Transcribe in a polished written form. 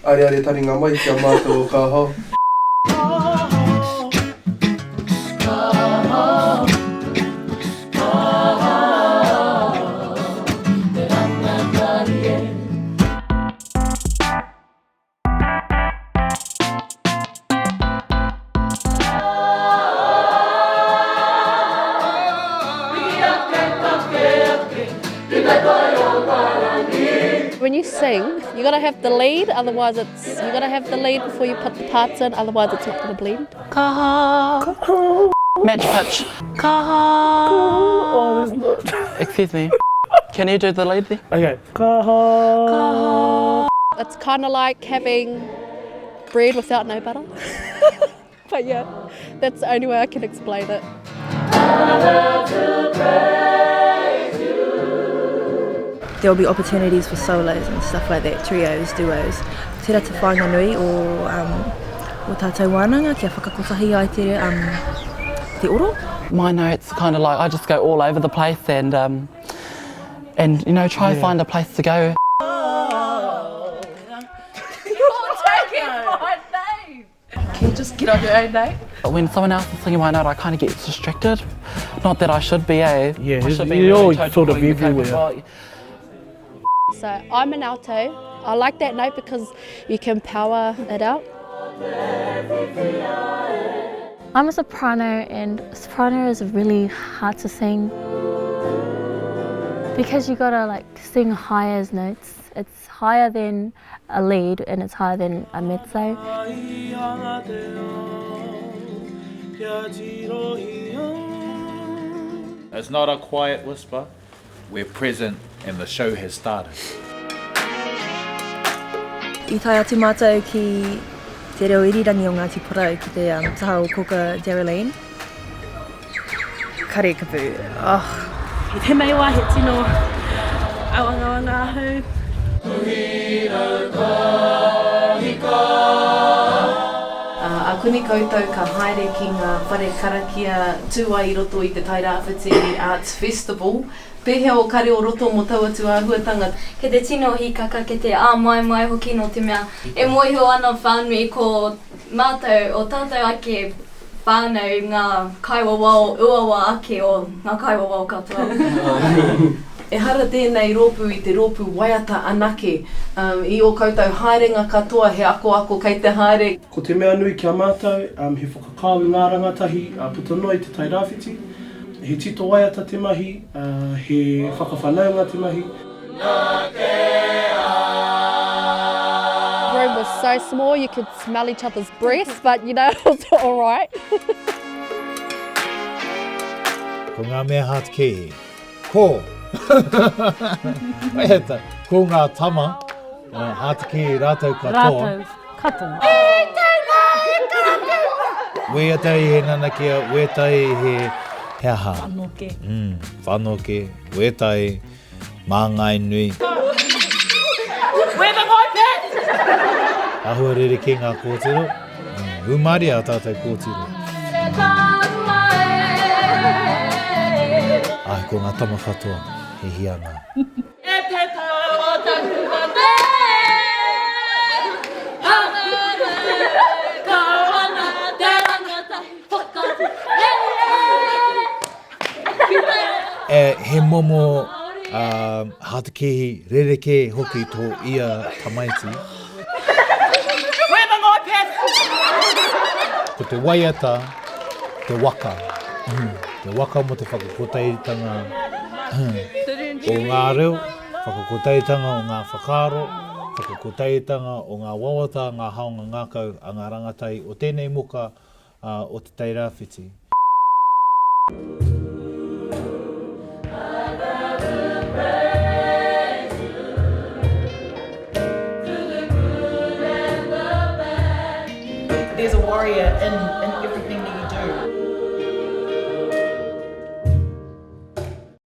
Areare taringa mai ki a mātou o Ka Hao. When you sing, you gotta have the lead, otherwise it's you gotta have the lead before you put the parts in, otherwise it's not gonna blend. Kaha. Match pitch. Kaha. Oh, there's not. Excuse me. Can you do the lead there? Okay. Kaha. Kaha. It's kind of like having bread without no butter. but yeah, that's the only way I can explain it. There will be opportunities for solos and stuff like that, trios, duos. Tērā te whāinga nui o, um, o tātou wānanga kia whakakotahi ai te, um, te oro. My notes kind of like I just go all over the place and um, and you know try yeah. find a place to go. You're taking my name. Can you just get on your own name? When someone else is singing my note, I kind of get distracted. Not that I should be, eh? Yeah, I should be you're really sort of totally everywhere. capable. So I'm an alto. I like that note because you can power it out. I'm a soprano and soprano is really hard to sing because you gotta like sing higher notes. It's higher than a lead and it's higher than a mezzo. It's not a quiet whisper. We're present and the show has started. I tae atu mātou ki te reo irirangi o Ngāti Porou ki te um, taha o Koka Darylene. Kare kupu. Oh. I tēnei wā he tino awangawanga ahau. Akuni koutou ka haere ki ngā whare karakia tū ai i roto i te Tairāwhiti Arts Festival. Pēhea o kare o roto mō taua tūāhuatanga? Kei te tino hīkaka, kei te āmaimai hoki nō te mea e mōhio ana whānui ko mātou, o tātou ake whānau ngā kaiwawao uaua ake o ngā kaiwawao katoa. Ehara tēnei rōpū i te rōpū waiata anake. I ō koutou haerenga katoa he akoako kei te haere. Ko te mea nui ki a mātou, he whakakao i ngā rangatahi puta noa i Te Tai Rāwhiti. He tito waiata te mahi, he whakawhanaunga te mahi. The room was so small you could smell each other's breath, but you know, it was all right. Ko ngā mea hātekēhi. Ko! Waiata, ko ngā tama, hātekēhi rātou katoa. Rātou katoa. Wētahi he nanakia, wētahi he, he aha? Whanoke. Mm, whanoke, wētahi, māngai nui. We're the Ngāi Āhua rerekē ngā kōtiro. Mm, hūmārie ā tātou kōtiro. Āe, ko ngā tama katoa, he hianga. E te tau o taku mate, Hangarau kau ana te rangatahi whakati, He momo hātekēhi rerekē hoki tō ia tamaiti. Ko te waiata te waka, te waka mō te whakakotahitanga o ngā reo, whakakotahitanga o ngā whakaaro, whakakotahitanga o ngā wawata, ngā haonga ngākau a ngā rangatahi o tēnei moka o Te Tai Rāwhiti. There's a warrior in.